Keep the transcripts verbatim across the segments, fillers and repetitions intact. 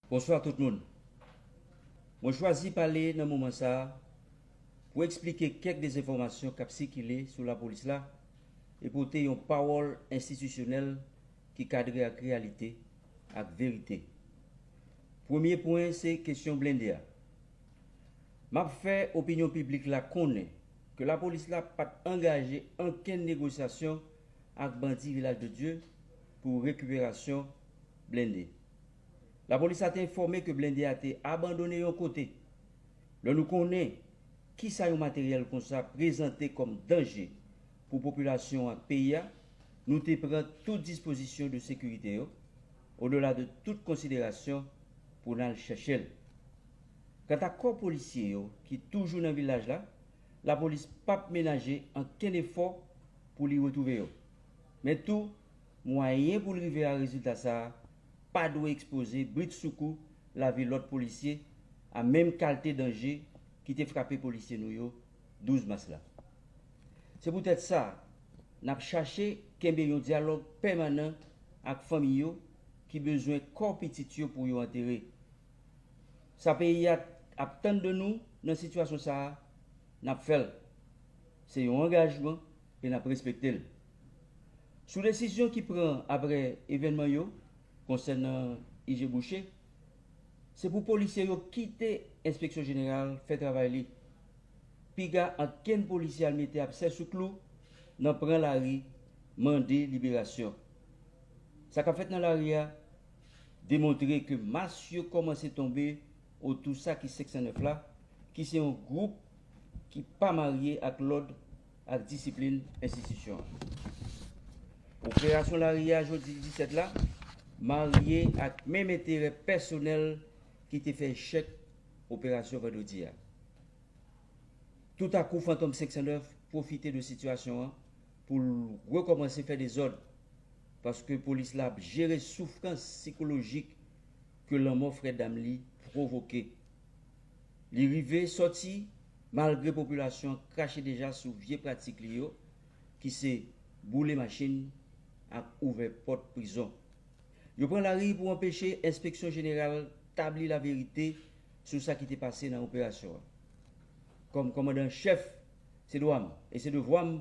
Bonswa tout moun. Mwen chwazi pale nan moman sa a pou eksplike kèk dezenfòmasyon k ap sikile sou lapolis la e pote yon pawòl enstitisyonèl ki kadre ak reyalite ak verite. Premye pwen se kesyon blende a. M ap fè opinyon piblik la konnen ke lapolis la pa t angaje ankenn negosyasyon ak bandi Vilaj de Dye pou rekiperasyon blende. Lapolis la te enfòme ke blende a te abandone yon kote. Lè nou konnen kisa yon materyèl konsa prezante kòm danje pou popilasyon ak peyi a, nou te pran tout dispozisyon de sekirite yo, odela de tout konsiderasyon, pou n al chèche l. Kanta kò polisye yo ki toujou nan vilaj la, lapolis p ap menaje ankenn efò pou li retwouve yo. Men tou, mwayen pou l rive a rezilta sa a pa dwe ekspoze britsoukou lavi lòt polisye a menm kalte danje ki te frape polisye nou yo douz mas la. Se poutèt sa, n ap chache kenbe yon dyalòg pèmanan ak fanmi yo ki bezwen kò pitit yo pou yo antere. Sa peyi a ap tann de nou nan sitiyasyon sa a, n ap fè l. Se yon angajman e n ap respekte l. Sou desizyon ki pran apre evènman yo konsènan I G Boucher, se pou polisye yo kite Enspeksyon Jeneral fè travay li. Piga ankenn polisye al mete absè sou klou nan pran lari mande liberasyon. Sa k ap fèt nan lari a demontre ke mas yo kòmanse tonbe otou sa ki senk san nèf la, ki se yon gwoup ki pa marye ak lòd ak disiplin enstitisyon an. Operasyon lari a jodi disèt la marye ak menm enterè pèsonèl ki te fè echèk operasyon vandredi a. Toutakou, Fantom senk san nèf pwofite de sitiyasyon an pou l rekòmanse fè dezòd, paske polis la ap jere soufrans sikolojik ke lanmò frè dam li pwovoke. Li rive sòti malgre popilasyon an krache deja sou vye pratik li yo, ki se boule machin ak ouvè pòt prizon. Yo pran lari pou anpeche Enspeksyon Jeneral tabli laverite sou sa ki te pase nan operasyon an. Kòm kòmandan an chèf, se dwa m e se devwa m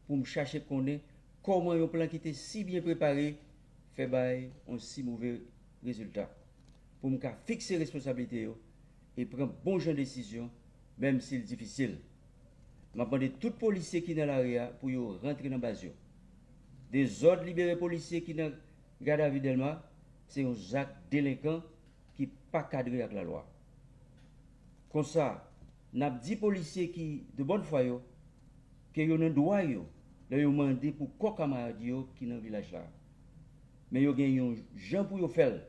pou m chache konnen kòman yon plan ki te si byen prepare fè bay yon si move rezilta, pou m ka fikse responsablite yo e pran bon jan desizyon, menm si l difisil. M ap mande tout polisye ki nan lari a pou yo rantre nan baz yo. Dezòd libere polisye ki nan gadavi Dèlma se yon zak delenkan ki pa kadre ak lalwa. Konsa, n ap di polisye ki de bòn fwa yo ke yo nan dwa yo lè yo mande pou kò kamarad yo ki nan vilaj la. Men yo gen yon jan pou yo fè l.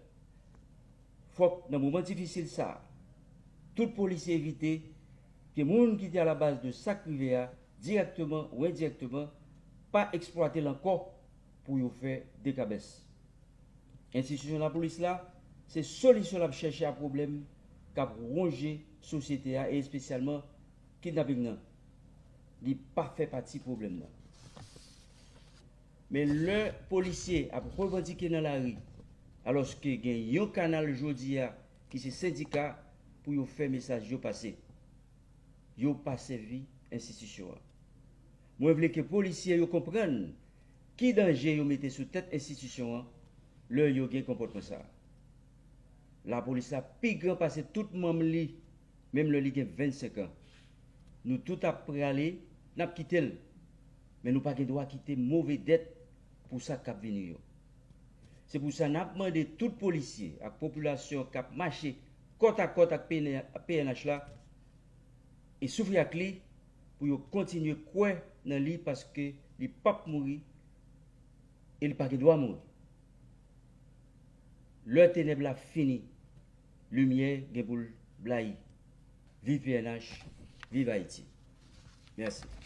Fòk nan moman difisil sa a, tout polisye evite ke moun ki te alabaz de sa k rive a, dirèkteman ou endirèkteman, pa eksplwate l ankò pou yo fè dekabès. Enstitisyon lapolis la, se solisyon l ap chèche a pwoblèm k ap wonje sosyete a e espesyalman kidnaping nan. Li pa fè pati pwoblèm nan. Men lè polisye ap revandike nan lari, alòske gen yon kanal jodi a ki se sendika pou yo fè mesaj yo pase, yo pa sèvi enstitisyon an. Mwen vle ke polisye yo konprann ki danje yo mete sou tèt enstitisyon an lè yo gen konpòtman sa a. Lapolis la pi gran pase tout manm li, menm lè li gen vennsenk an. Nou tout ap prale, n ap kite l. Men nou pa gen dwa kite move dèt pou sa k ap vini yo. Se pou sa n ap mande tout polisye ak popilasyon k ap mache kòtakòt ak P N H la e soufri ak li pou yo kontinye kwè nan li, paske li p ap mouri e li pa gen dwa mouri. Lè tenèb la fini, limyè gen pou l blayi. Viv P N H, viv Ayiti. Mèsi.